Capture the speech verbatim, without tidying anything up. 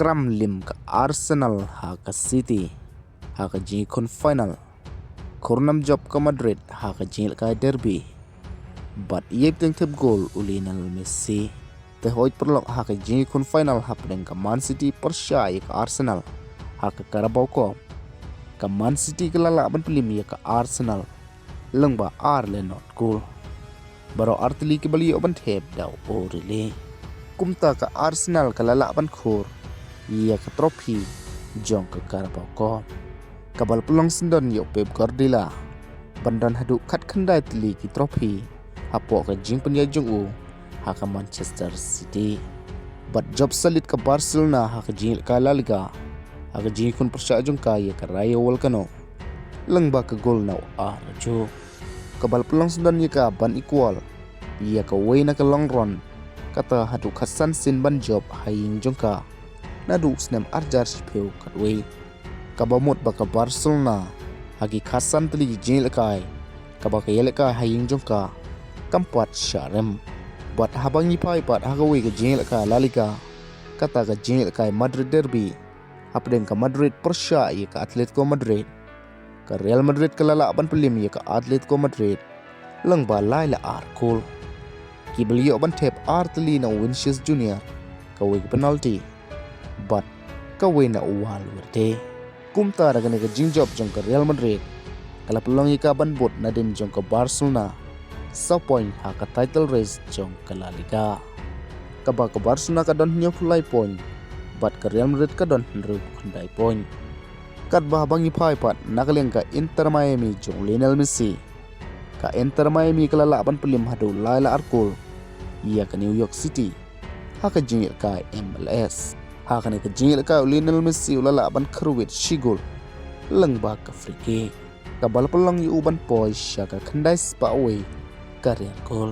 Kram lim ka Arsenal ha ka City ha ka jingïakhun final. Khur nam jop ka Madrid ha ka jingïalehkai derby. Bad ïa ka teng thep gol u Lionel Messi. Te hoi paralok, ha ka jingïakhun final hapdeng ka Man City pyrshah ïa ka Arsenal ha ka Carabao Cup, ka Man City ka la lah ban pynliem ïa ka Arsenal lyngba ar le not gol. Baroh ar tylli kiba la ïoh ban thep da u Origi. Kumta ka Arsenal ka la lah ban khur ïa ka trophy jong ka Carabao Cup, kaba la pynlong syndon ïa u Pep Guardiola ban don haduh khatkhyndai tylli ki trophy hapoh ka jingpynïaid jong u ha ka Manchester City. Bad jop solid ka Barcelona ha ka jingïalehkai La Liga ha ka jingïakhun pyrshah jong ka ïa ka Rayo Vallecano lyngba ka gol na u Araujo, kaba la pynlong syndon ïa ka ban equal ïa kawei na ka long run, kata haduh khatsan sien ban jop ha ïing jong ka naduh u snem arhajar shiphew khatwei. Kaba mut ba ka Barcelona ha ki khatsan tylli ki jingïalehkai kaba ka ïalehkai ha ïing jong ka kam pat shah rem. Bad haba ngi phai pat ha kawei ka jingïalehkai La Liga, kata ka jingïalehkai Madrid derby hapdeng ka Madrid pyrshah ïa ka Atletico Madrid, ka Real Madrid ka la lah ban pynliem ïa ka Atletico Madrid lyngba lai la ar gol, kiba la ïoh ban thep ar tylli na u Vinicius Junior, kawei ka penalty bad kawei na u Valverde. Kumta da kane ka jingjop jong ka Real Madrid, ka la pynlong ïa ka ban bud nadien jong ka Barcelona saw point ha ka title race jong ka La Liga, kaba ka Barcelona ka don hynñiewphew lai point bad ka Real Madrid ka don hynriewphew khyndai point. Katba haba ngi phai pat na ka liang ka Inter Miami jong u Lionel Messi, ka Inter Miami ka la lah ban pynliem haduh lai la ar gol ïa ka New York City ha ka jingïalehkai M L S. Ha kane ka jingïalehkai u Lionel Messi u la lah ban kyrwit shi gol lyngba ka free kick, kaba la pynlong ïa u ban poi sha ka khyndai spah wei career goal.